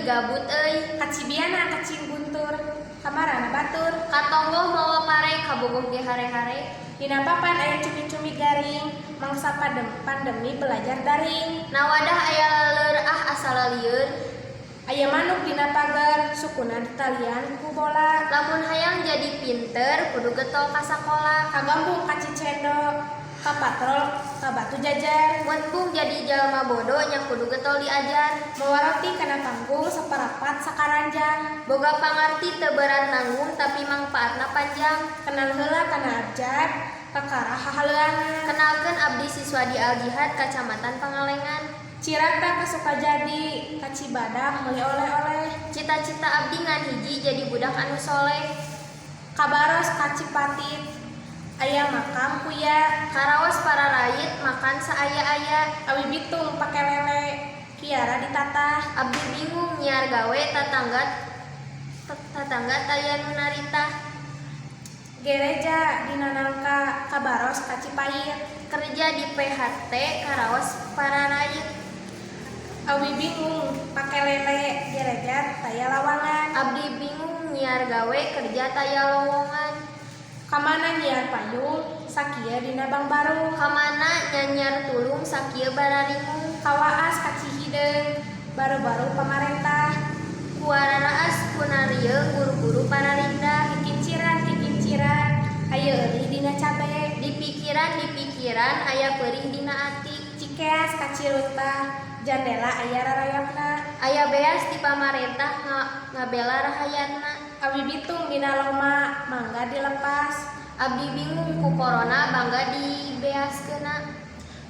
gabut euy. Ka Cibiana ka Ciguntur, kamarana batur. Katonggoh mawa pare, kabogoh ge hare-hare. Dina papan aya cumi-cumi garing, mangsa pandemi belajar daring. Na wadah aya laleur, ah, asa lalieur. Aya manuk dina pager, sukuna ditalian ku bola. Lamun hayang jadi pinter kudu getol ka sakola. Kagambung ka Cicendo, ka patrol ka Batu Jajar. Mun embung jadi jalma bodo nya kudu getol diajar. Mawa roti kana panggung, saparapat sakaranjang. Boga pangarti teu berat nanggung, tapi mangpaatna panjang. Kenal heula kana abjad, kakara hahaleuangan. Kenalkeun, abdi siswa di Al Jihad, Kacamatan Pangalengan. Cirata ka Sukajadi, ka Cibadak meuli oleh-oleh. Cita-cita abdi ngan hiji, jadi budak anu soleh. Kabaros ka Cipatit, aya makam kuya. Karaos pararait makan saaya-aya. Awi Bitung pake lele, Kiara ditatah. Abdi bingung nyiar gawe, tatangga tatangga taya nu naritah. Gereja dina nangka, kabaros ka Cipait. Kerja di PHT, karaos pararait. Awi bingung pake lele, gereja taya lawangan. Abdi bingung nyiar gawe, kerja taya lowongan. Kamana nyiar payung, sakieu dina Bangbarung. Kamana nyanyiar tulung, sakieu bararingung. Kawaas ka Cihideung, baru-baru pamarentah. Kuararaas kunarieung, guru-guru pararindah. Kikinciran kikinciran, aya eurih dina cabe. Di pikiran, di pikiran, aya peurih dina ati. Cikeas ka Ciruntah, jandela aya rarayapna. Aya beas di pamarentah ngabela rahayatna. Awi Bitung dina loma, mangga dilepas. Abdi bingung ku corona, bangga dibeaskeunna.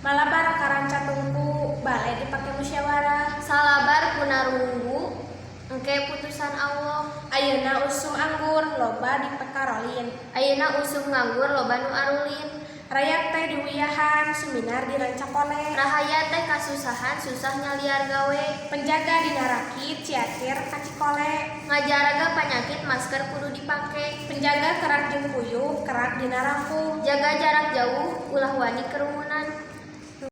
Malabar ka Rancatungku, bale dipake musyawarah. Salabar ku narunggu, engke putusan Allah. Ayeuna usum anggur, loba dipekarolin. Ayeuna usum nganggur, loba nu arulin. Rayap teh diuyahan, suminar di Rancakole. Rahayat teh kasusahan, susah nyaliar gawe. Penjaga dina rakit, Ciater ka Cikole. Ngajaraga panyakit, masker kudu dipake. Penjaga kerak jeung puyuh, kerak dina rangkung. Jaga jarak jauh, ulah wani kerumunan.